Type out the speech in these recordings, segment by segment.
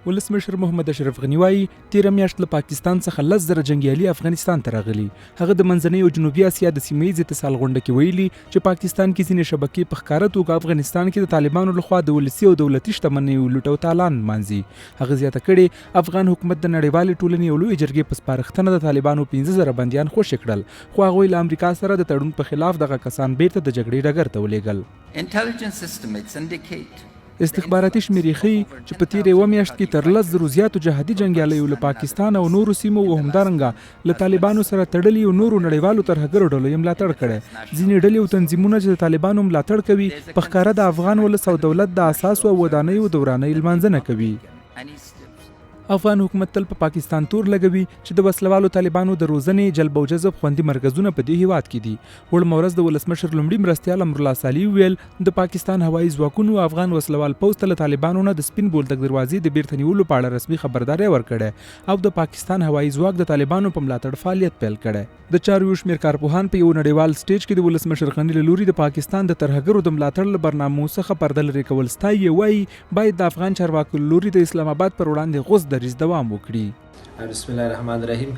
ولسمشر محمد اشرف غني وايي، تېره میاشت له پاکستان څخه 10,000 جنګیالي افغانستان ته راغلي. هغه د منځنۍ او جنوبي اسیا د سیمه ییز اتصال غونډه کې ویلي چې پاکستان کې ځینې شبکې په ښکاره توګه افغانستان کې د طالبانو لخوا د ولسي او دولتي شتمنیو لوټ او تالان نمانځي. هغه زیاته کړې، افغان حکومت د نړیوالې ټولنې او لویې جرګې په سپارښتنه د طالبانو 5000 بندیان خوشې کړل، خو هغوی له امریکا سره د تړون په خلاف دغه کسان بېرته د جګړې ډګر ته ولېږل. Intelligence estimates indicate استخباراتي شمېرې ښيي چې په تېره یوه میاشت کې تر 10,000 زیاتو جهادي جنګیالیو له پاکستان او نورو سیمو او همدارنګه له طالبانو سره تړلیو نورو نړیوالو ترهګرو ډلو یې ملاتړ کړی. ځینې ډلې او تنظیمونه چې د طالبانو ملاتړ کوي، په ښکاره د افغان ولس او دولت د اساسو او ودانیو د ورانۍ لمانځنه کوي. افغان حکومت تل په پاکستان تور لګوي چې د وسلوالو طالبانو د روزنې، جلب او جذب خوندي مرکزونه په دې هیواد کې دي. وړمه ورځ د ولسمشر لومړي مرستیال امرالله صالح وویل، د پاکستان هوایي ځواکونو افغان وسلوال پوځ ته له طالبانو نه د سپین بولدک دروازې د بیرته نیولو په اړه رسمي خبرداری ورکړی او د پاکستان هوایي ځواک د طالبانو په ملاتړ فعالیت پیل کړی. د چارو یو شمېر کارپوهان په یو نړیوال سټیج کې د ولسمشر غني له لوري د پاکستان د ترهګرو د ملاتړ له برنامو څخه پرده لرې کول ستایي او وایي، باید د افغان چارواکو له لوري د اسلام اباد پر وړاندې غوڅ دریځ دوام وکړي. بسم الله الرحمن الرحیم.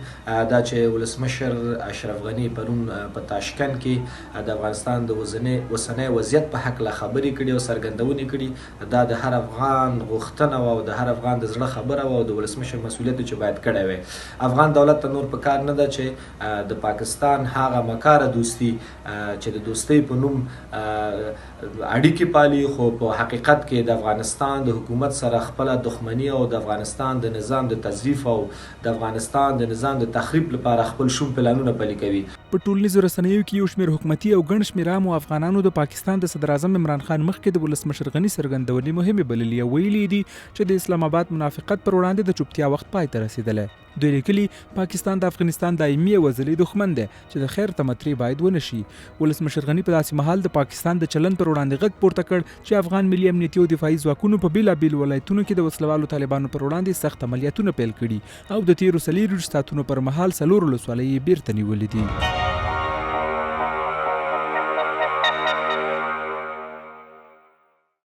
دا چې ولسمشر اشرف غني پرون په تاشکند کې د افغانستان د اوسنی وضعیت په هکله خبرې کړي او څرګندونې کړي، دا د هر افغان غوښتنه وه او د هر افغان د زړه خبره وه او د ولسمشر مسولیت و چې باید کړی وی. افغان دولت ته نور په کار نه ده چې د پاکستان هغه مکاره دوستي چې د دوستۍ په نوم اړیکې پالي، خو په حقیقت کې د افغانستان د حکومت سره خپله دښمني او د افغانستان د نظام د تضعیف او د افغانستان د نظام د تخریب لپاره خپل شوم پلانونه پلي کوي. په ټولنیزو رسنیو کې یو شمېر حکومتي او ګڼ شمېر عامو افغانانو د پاکستان د صدراعظم عمران خان مخکې د ولسمشر غني څرګندونې مهمې بللي او ویلي یې دي چې د اسلام اباد منافقت پر وړاندې د چوپتیا وخت پای ته رسېدلی. دوی لیکلي، پاکستان د افغانستان دایمي او ازلي دښمن دی چې د خیر تمه ترې باید ونه شي. ولسمشر غني په داسې مهال د پاکستان د چلند پر وړاندې غږ پورته کړ چې افغان ملي امنیتي او دفاعي ځواکونو په بېلابېلو ولایتونو کې د وسلهوالو طالبانو پر وړاندې سخت عملیاتونه پیل کړي او د تېرو 24 ساعتونو پر مهال څلور ولسوالۍ یې بېرته نیولې دي.